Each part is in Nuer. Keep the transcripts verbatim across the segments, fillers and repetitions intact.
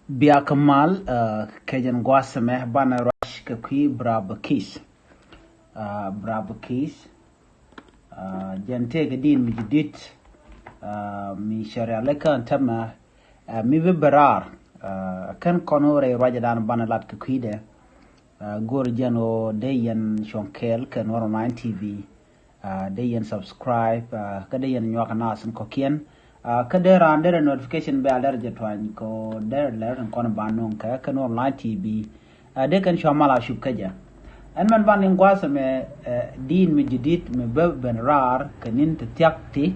Bia kɛ mal kɛ jɛn gua̱a̱th ɛmɛ banɛ ruac kɛ kui̱ Bravo Kiss. Bravo Kiss jɛn tëëkɛ di̱i̱n mi ji̱ di̱t mi cɛ rialikä ɛn tämɛ mi bi bɛ raar. Kɛn kɔn wä rɛy ruacdan banɛ lat kɛ kui̱dɛ. Go̱o̱r jɛn ɣöö dee yɛn cuɔ̱ŋ kɛɛl kɛ Nuɔr Online T V. Dee yɛn subscribe kä dee yɛn nyuak naath in kɔ̱kiɛn. Kä dee raan derɛ notification bell derɛ jɛ tuany kɛ ɣöö derɛ lɛr in kɔn ban nuɔ̱ŋ kɛ kɛ Nuɔr Online T V. Dee kɛn cua mal a cup kä jɛ. Ɛn mɛn ban in gua̱a̱th ɛmɛ di̱i̱n mi ji̱ di̱t mi bä ben raar kɛ ni̱n ti thia̱k ti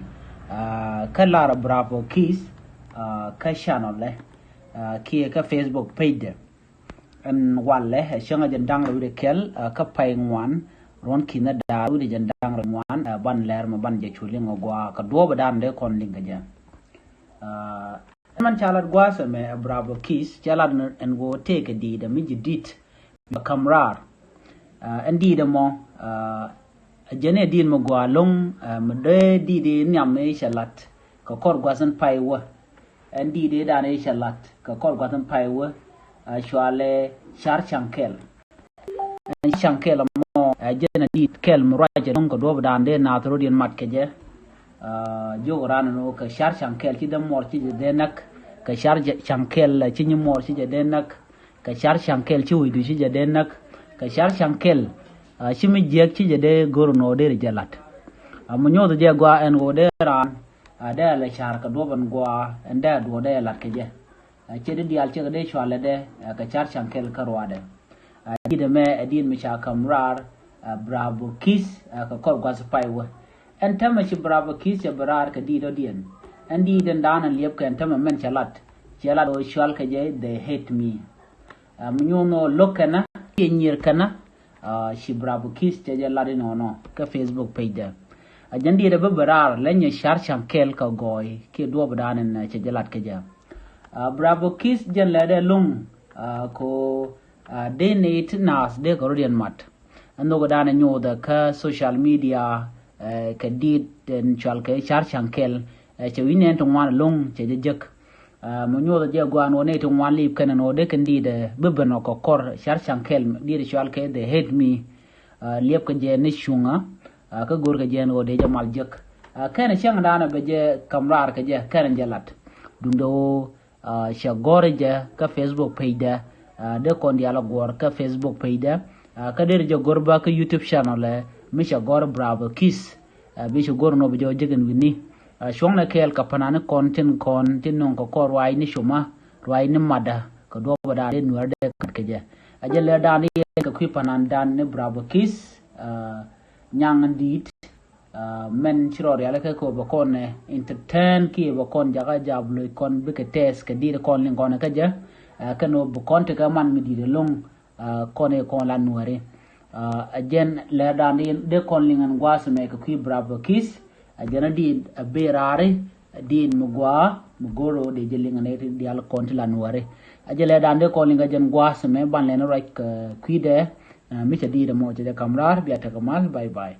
kä lar Bravo Kiss kä channel ɛ kiɛ kä Facebook page dɛ. Ɛn walɛ ɛ cäŋ a jɛn da̱ŋ rɛw wi̱cdɛ kɛl kä pay ŋuan ruɔ̱n ki̱n ɛ da̱ŋ rɛw wi̱cdɛ jɛn da̱ŋ rɛw ŋuan. Ban lɛr mɛ ban jɛ cu liŋ ɛ gua̱a̱ kɛ duɔ̱ɔ̱p ɛ da̱a̱n dee kɔn liŋ kɛ jɛ. Ɛn mɛn ca lat gua̱a̱th ɛmɛ ɛ Bravo Kiss cɛ lat ɛn ɣöö tëëkɛ di̱i̱t ɛ mi ji̱ di̱t mi ka̱m raar. Ɛn di̱i̱t ɛmɔ ɛ jɛn ɛ di̱i̱t mi gɔaa lo̱ŋ mi dee di̱i̱t i̱ nhiam i̱ cɛ lat kɛ kɔr gua̱th in pay wä. Ɛn di̱i̱t i̱ dan i̱ cɛ lat kɛ kɔr gua̱th in pay wä. Cualɛ car ca̱ŋ kɛl. Ɛn ca̱ŋ kɛl ɛmɔ ɛ jɛn ɛ di̱i̱t kɛl mi ruacɛ lo̱ŋ kɛ duɔ̱ɔ̱p dan dee naath rot yɛn mat kɛ jɛ. Jiök ran ɛn ɣöö kɛ car ca̱ŋ kɛl ci dee muɔr ci jɛ dee näk kɛ car ca̱ŋ kɛl ci nyi muɔr ci jɛ dee näk. Kɛ car ca̱ŋ kɛl ci wecdu ci jɛ dee näk kɛ car ca̱ŋ kɛl ci mi jiäk ci jɛ dee go̱r nɔ dee ri jɛ lat. Mi nyoth jɛ gɔaa ɛn ɣöö dee raan dee lɛ car kɛ duɔ̱p ɛn gɔaa ɛn dee duɔ̱ɔ̱r dee lat kɛ jɛ. Cɛ di diaal cɛ kɛ dee cualɛ dɛ kɛ car ca̱ŋ kɛl kä ruaadɛ. Di̱t ɛmɛ ɛ di̱t mi ca ka̱m raar Bravo Kiss kɛ kɔr gua̱th pay wä. Ɛn tämɛ ci Bravo Kiss cɛ bi raar kɛ di̱t ɔ diɛn. Ɛn di̱t ɛn da̱a̱n ɛn liɛp kɛ ɛn tämɛ mɛn cɛ lat cɛ lat ɔ cual kɛ jɛ they hate me. Mi nyuun ɔ lo̱k kɛnä kiɛ nyier kɛnä. Ci Bravo Kiss cɛ jɛ lat inɔnɔ kä Facebook page dɛ. A jɛn diet a bä bä raar lɛ nyɛ car ca̱ŋ kɛl kɛ gɔɔy kiɛ duɔp dan in cɛ jɛ lat kɛ jɛ. Bravo Kiss jɛn lɛ dɛ lo̱ŋ ko dee ni ti naath dee kɛ rot yɛn mat. Ɛn nhok dan in nyothɛ kä social media kɛ diet in cual kɛ car ca̱ŋ kɛl cɛ wi̱n nɛn ti ŋuan lo̱ŋ cɛ jɛ jek. Mɛ nyuɔth jɛ guan wä nɛy ti ŋuan lip kɛn ɛn ɣöö dee kɛn di̱i̱t bi ben ɔ kɛ kɔr car ca̱ŋ kɛl di̱i̱t cual kɛ they hate me. Liɛp kɛ jɛ ni cuŋä kä go̱r kɛ jɛ ɛn ɣöö dee jɛ mal jek. Kɛn cäŋ daanɛ bɛ jɛ ka̱m raar kɛ jɛ kɛn jɛ lat. Duundɛ ɣöö cɛ gɔ̱r jɛ kä Facebook page dɛ. Dee kɔn diaal ɛ guɔ̱r kä Facebook page dɛ. Kä dee jɛ go̱r bä kä YouTube channel ɛ mi cɛ gɔ̱r Bravo Kiss. Bi ci go̱r nɔ bi jɛ wä jek ɛn wi̱ni. Cuɔ̱ŋnɛ kɛɛl kɛ panani kɔn tin kɔn tin nöŋ kɛ kɔn ruac ni cuma ruac ni madä kɛ duɔpɛ dan dee nuɛr dee kat kɛ jɛ. A jɛ lɛ dan yɛ kɛ kui̱ panan dan ni Bravo Kiss. Nyaŋ di̱i̱t mɛn ci rɔ rial kɛ kɛ bɛ kɔn entertain kiɛ bɛ kɔn jakä jab loc kɔn bikɛ tɛth kɛ di̱i̱t kɔn liŋ kɔn kɛ jɛ. Kɛn ɔ bi kɔn tekɛ man mi di̱i̱t ɛlɔ̱ŋ. Kɔn i̱ kɔn la nuääri. A jɛn lɛr dan dee kɔn liŋ ɛn gua̱a̱th mɛ kɛ kui̱ Bravo Kiss. A jɛn a di̱i̱t a bee raari a di̱i̱t mi gua̱a̱ mi go̱o̱r ɣöö dee jɛ liŋ ɛn ɛ ti diaal kɔn ti la nuääri. A jɛn lɛr dan dee kɔn liŋ a jɛn gua̱a̱th mɛ ban lɛn ruac kɛ kui̱dɛ. Mi cɛ di̱i̱t ɛmɔ cɛ jɛ ka̱m raar bia tekɛ mal. Bye bye.